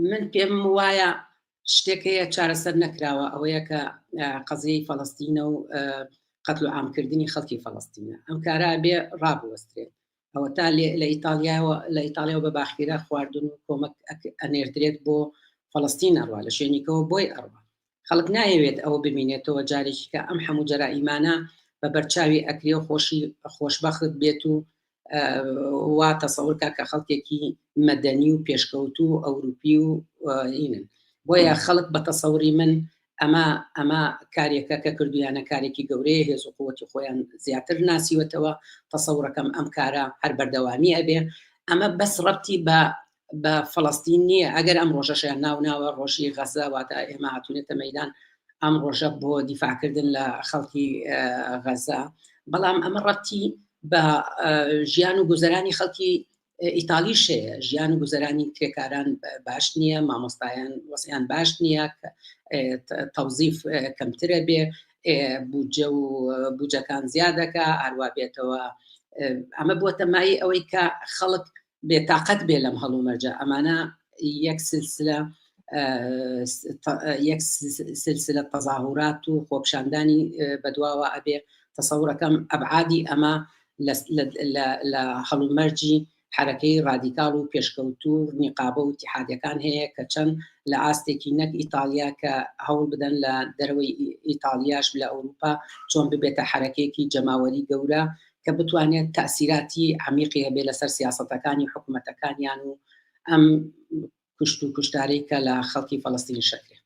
من پێم وایە شتێک هەیە چارەسەر نەکراوە ئەوەیە کە قەزیەی فەڵەستینە و قەتل و عامکردنی خەڵکی فەڵەستینە ئەم کارە بێ ڕابوەسترێت ئەوە تا لە ئیتالیاوە لە ئیتالیاوە بە باخیرە خواردن و کۆمەک ئەنێردرێت بۆ فەڵەستین ئەڕوا لە شوێنیکەوە بۆی ئەڕوا خەڵک نایەوێت ئەوە ببینێتەوە جارێکی کە ئەم هەموو جەرائیمانە بە بەرچاوی ئەکرێ و خۆشی خۆشبەخت بێت و وا تەسەور کا کە خەڵکێکی مەدەنی و پێشکەوتوو و ئەوروپی و ئینن بۆیە خەڵک بە تەسەوری من ئەمە ئەمە کارێکە کە کردویانە کارێکی گەورەیە هێز و قوتی خۆیان زیاتر ناسیوەتەوە تەسەورەکەم ئەم کارە هەر بەردەوامی ئەبێ ئەمە بەس ڕەبتی بە بە فەڵەستین نییە ئەگەر ئەم ڕۆژەشیان ناو ناوە ڕۆژی غەزە واتە ئێمە هاتوونەتە مەدان ئەم ڕۆژە بۆ دیفاعکردن لە خەڵکی غەزە بەڵام ئەمە ڕەتی بە ژیان و گوزەرانی خەڵکی ئیتالیش هەیە ژیان و گوزەرانی کرێکاران باش نییە مامۆستایان وەسیان باش نییە تەوزیف کەمترە بێ بودجە و بودجەکان زیادەکە ئاروا بێتەوە ئەمە بووەتە مای ئەوەی کە خەڵک بێتاقەت بێ لەم هەڵومەرجە ئەمانە یەک سلسلە یەک سلسلە تەزاهورات و خۆپشاندانی بەدواوە ئەبێ تەسەورەکەم ئەبعادی ئەمە لە هەڵومەرجی حرەکەی ڕادیکاڵ و پێشکەوتوو نیقابە و اتحادەکان هەیە کە چەند لە ئاستێکی نەک ئیتالیا کە هەوڵ بدەن لە دەرەوەی ئیتالیاش لە ئەوروپا چۆن ببێتە حرەکێکی جەماوەری گەورە کە بتوانێت تەئسیراتی عەمیقی هەبێت لەسەر سیاسەتەکانی حکومەتەکانیان و ئەم کوشت و کوشتارەی کە لە خەڵکی فەڵەستینیش ئەکرێ.